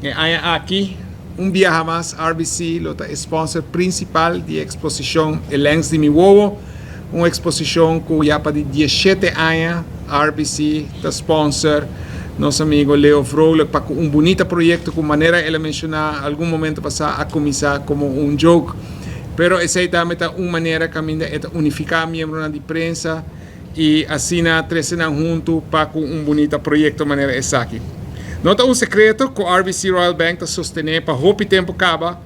E aña aki, un biaha mas, RBC lo ta sponsor principal di exposicion E Lens di Mi Wowo, un exposicion cu ya pa di 17 aña RBC ta sponsor nos amigo Leo Vrolijk pa un bunita proyecto cu, manera el a menciona algun momento pasa, a cuminsa como un joke. Pero esey tambe ta un manera caminda ta unifica miembro di prensa y asina trece hunto pa un bunita proyecto manera esaki. No ta un secreto cu RBC Royal Bank ta sostene pa hopi tempo caba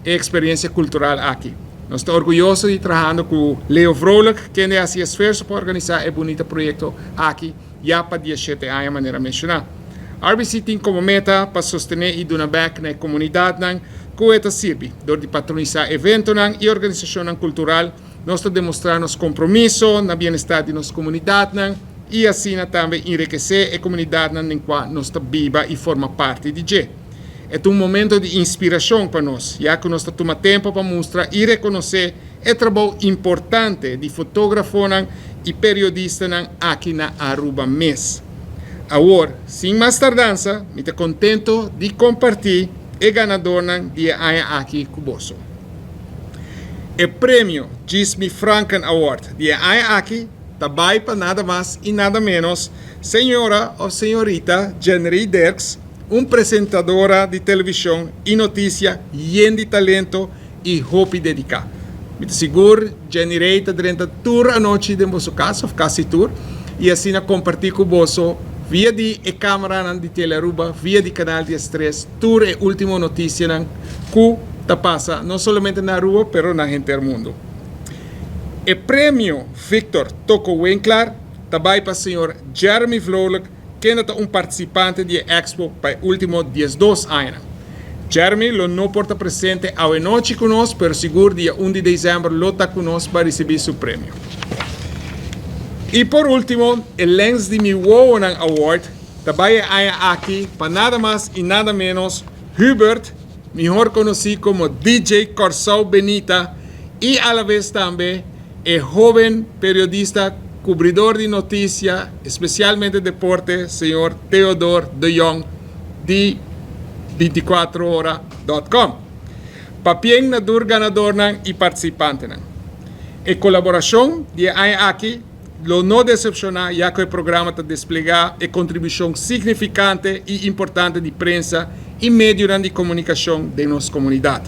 e experiencia cultural aki. Nos ta orguyoso di trahando cu Leo Vrolijk, kende a haci esfuerso pa organisa e bunita proyecto aki ya pa 17 aña, manera menciona. RBC tin como meta pa sostene y duna back na comunidad cu ta sirbi, door di patronisa evento y organisacion cultural. Nos ta demostra nos compromiso na bienestar di nos comunidad y asina tambe enrikece e comunidad den cual nos ta biba y forma parti di dje. E un momento di inspiracion pa nos, ya cu nos ta tuma tempo pa mustra y reconoce e trabou importante di fotografo y periodista aki na Aruba mes. Awor, sin mas tardansa, mi ta contento di comparti e ganador di aña aki cu bo. E premio Gismi Franken Award di aña aki ta bay pa nada mas y nada menos señora of señorita Jenny Dirks, un presentadora di television y noticia yen di talento y hopi dedica. Mi ta sigur Jenny Ray ta drenta tur anochi den boso cas, of casi tur, y asina comparti cu bo via di e camera di Telearuba, via di Canal 13, tur e ultimo noticia cu ta pasa no solamente na Aruba, pero na henter mundo. E premio Victor Toko Winkler ta bay pa señor Jeremy Vrolijk, cu ta un participante di Expo pa e ultimo 12 aña. Jeremy lo no por ta presente anochi cu nos, pero sigur dia 1 di december lo ta cu nos pa ricibi su premio. Y por ultimo, e Lens di Mi Wowo Award ta bay aki pa nada mas y nada menos Hubert, mihor conoci como DJ Corsou Benita, y a la vez tambe e hoben periodista cubridor di noticia, especialmente deporte, señor Theodore de Jong, di 24hora.com. Pabien na tur ganador y participante. E colaboracion di aña aki lo no decepciona, ya cu e programa ta desplega e contribucion significante y importante di prensa y medio di comunicacion di nos comunidad.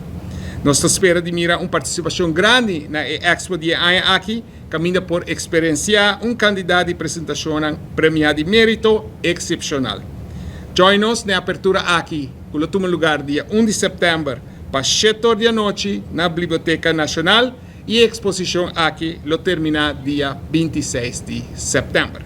Nos ta spera di mira un participacion grandi na Expo di aña aki, caminda por experiencia un cantidad di presentacion premia di merito excepcional. Join us na apertura aki, cu ta tuma luga dia 1 di september, pa 7 or di anochi, na Biblioteca Nacional, y e exposicion aki lo termina dia 26 di september.